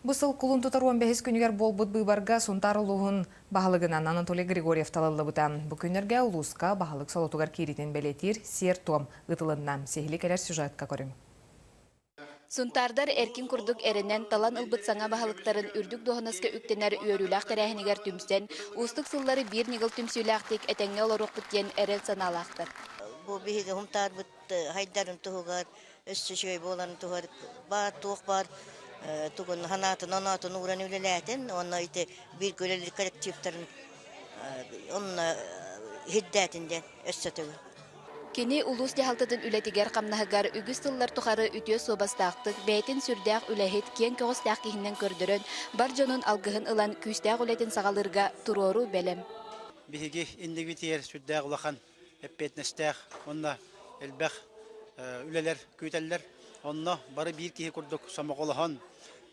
Бу сыл кулун тутар 15 күнүгэр буолбут быыбарга Сунтаар улууһун баһылыгынан Анатолий Григорьев талыллыбыта. Бу күннэргэ улууска баһылык солотугар кииритин бэлиэтиир сиэр-туом ыытылынна. Сиһили кэлэр сюжетка көрүҥ. Сунтаардар эркин курдук эрэнэн, талан ылбыт саҥа баһылыктарын үрдүк дуоһунаска үктэнэр үөрүүлээх тэрээһинигэр түмсэн, уустук сыллары биир ньыгыл түмсүүлээхтик этэҥҥэ олоруохпут диэн эрэл санаалаахтар. Бу биһиги Сунтаарбыт хайдарын туһугар, өссө үчүгэй буоларын туһугар баар туох баар тугун санаатын оноотун ууран үлэлээтин уонна ити бииргэ үлэлиир коллективтарын онно иһирдээтин диэн өссө төгүл. Кини улуус дьаһалтатын үлэтигэр-хамнаһыгар үгүс сыллар тухары үтүө суобастаахтык, бэйэтин сүрдээх үлэһит, киэҥ көҕүстээх киһинэн көрдөрөн, бар дьонун алгыһын ылан күүстээх үлэтин саҕалыырга туруору бэлэм. Биһиги иннибитигэр сүрдээх улахан эппиэтинэстээх уонна элбэх үлэлэр күүтэллэр. Онно бары биир киһи курдук сомоҕолоһон,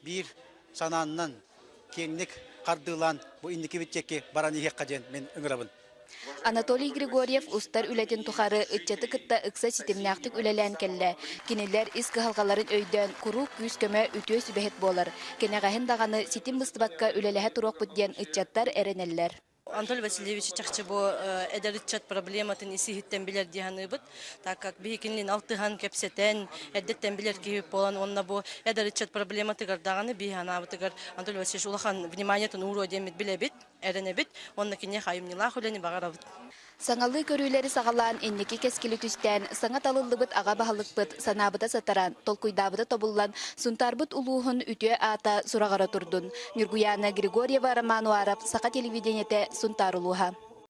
биир санааннан киэҥник хардыылаан бу инники диэки баран иһиэххэ диэн мин ыҥырабын. Анатолий Григорьев устар үлэтин тухары ыччаты кытта ыкса ситимнээхтик үлэлээн кэллэ. Кинилэр ис кыһалҕаларын өйдөөн, куруук күүс-көмө, үтүө сүбэһит буолар. Кэнэҕэһин даҕаны ситим быстыбакка үлэлэһэ туруохпут диэн ыччаттар эрэнэллэр. Анатолий Васильевич чахчы бу эдэр ыччат проблематын ис-иһиттэн билэр дии саныыбыт. Так как биһикинин алтыһан, кэпсэтэн, эрдэттэн билэр киһи буолан уонна бу эдэр ыччат проблематыгар даҕаны биһи санаабытыгар Анатолий Васильевич улахан вниманиетын ууруо диэммит билэбит. эрэнэбит уонна киниэхэ айымньылаах үлэни баҕарабыт. Саҥалыы көрүүлэри саҕалаан, инники кэскили түстээн, саҥа талыллыбыт аҕа баһылыкпыт санаабыта сатараан, толкуйдаабыта тобуллан, Сунтаарбыт улууһун үтүө аата сураҕыра турдун. Ньургуйаана Григорьева, Роман Уаров, Саха телевидениетэ, Сунтаар улууһа.